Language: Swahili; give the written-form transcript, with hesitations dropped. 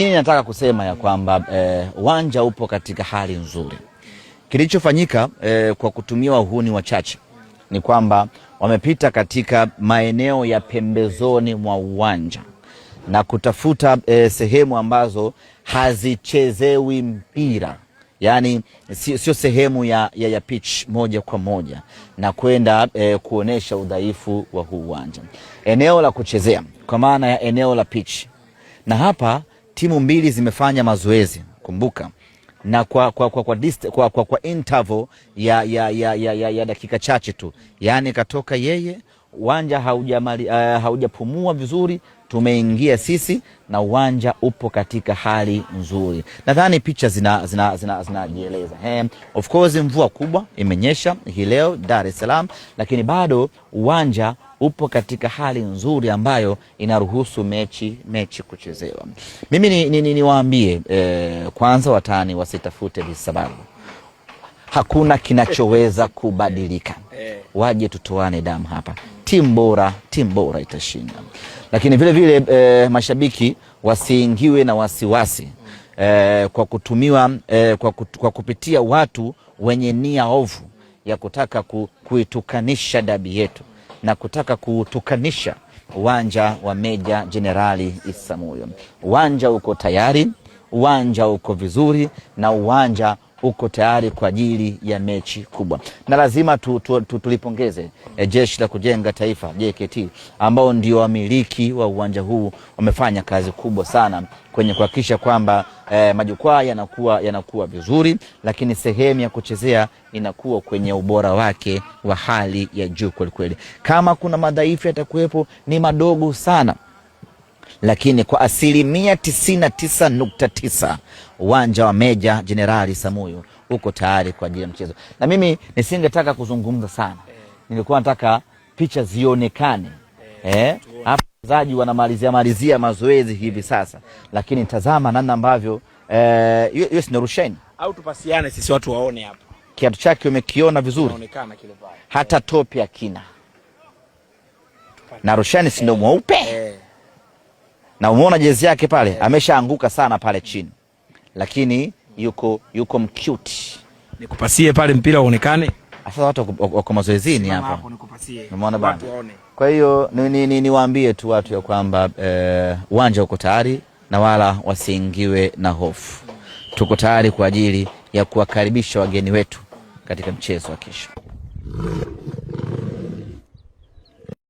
Mimi nataka kusema ya kwamba uwanja upo katika hali nzuri. Kilichofanyika kwa kutumia wahuni wachache ni kwamba wamepita katika maeneo ya pembezoni mwa uwanja na kutafuta sehemu ambazo hazichezewi mpira, yaani sio sehemu ya pitch moja kwa moja, na kwenda kuonesha udhaifu wa huu uwanja. Eneo la kuchezea kwa maana ya eneo la pitch, na hapa timu mbili zimefanya mazoezi, kumbuka, na kwa interval ya dakika chache tu, yaani katoka yeye, uwanja haujapumua vizuri, tumeingia sisi na uwanja upo katika hali nzuri. Nadhani picha zinajieleza. Of course mvua kubwa imenyesha hii leo Dar es Salaam, lakini bado uwanja upo katika hali nzuri ambayo inaruhusu mechi kuchezewa. Mimi niwaambie kwanza watani wasitafute visababu. Hakuna kinachoweza kubadilika. Waje tutoane damu hapa. Timu bora itashinda. Lakini vile vile mashabiki wasiingiwe na wasiwasi kwa kutumiwa, kwa kupitia watu wenye nia ovu ya kutaka kuitukanisha dabi yetu na kutaka kutukanisha uwanja wa Meja Jenerali Isamuhyo. Uwanja uko tayari, uwanja uko vizuri na uwanja uko tayari kwa ajili ya mechi kubwa. Na lazima tulipongeze Jeshi la Kujenga Taifa JKT ambao ndio wamiliki wa uwanja huu. Wamefanya kazi kubwa sana kwenye kuhakikisha kwamba majukwaa yanakuwa vizuri, lakini sehemu ya kuchezea inakuwa kwenye ubora wake wa hali ya juu kweli kweli. Kama kuna madhaifu yatakuwepo ni madogo sana, lakini kwa 99.9% uwanja wa Meja Jenerali Isamuhyo uko tayari kwa ajili ya mchezo. Na mimi nisingetaka kuzungumza sana, nilikuwa nataka picha zionekane. Hapa wachezaji wanamalizia malizia mazoezi hivi sasa, lakini tazama namna ambavyo hiyo si Rushaini au tupasiane sisi watu waone hapa. Kiatu chake umekiona vizuri, inaonekana kile pale, hata topi akina. Na Rushaini si ndio mweupe? Na umeona jezi yake pale, ameshaanguka sana pale chini, lakini yuko mcute. Nikupasie pale mpira uonekane. Sasa watu wako mazoezini hapa. Hapo nikupasie. Umeona bana? Watu waone. Kwa hiyo niwaambie tu watu ya kwamba uwanja uko tayari na wala wasiingiwe na hofu. Tuko tayari kwa ajili ya kuwakaribisha wageni wetu katika mchezo wa kesho.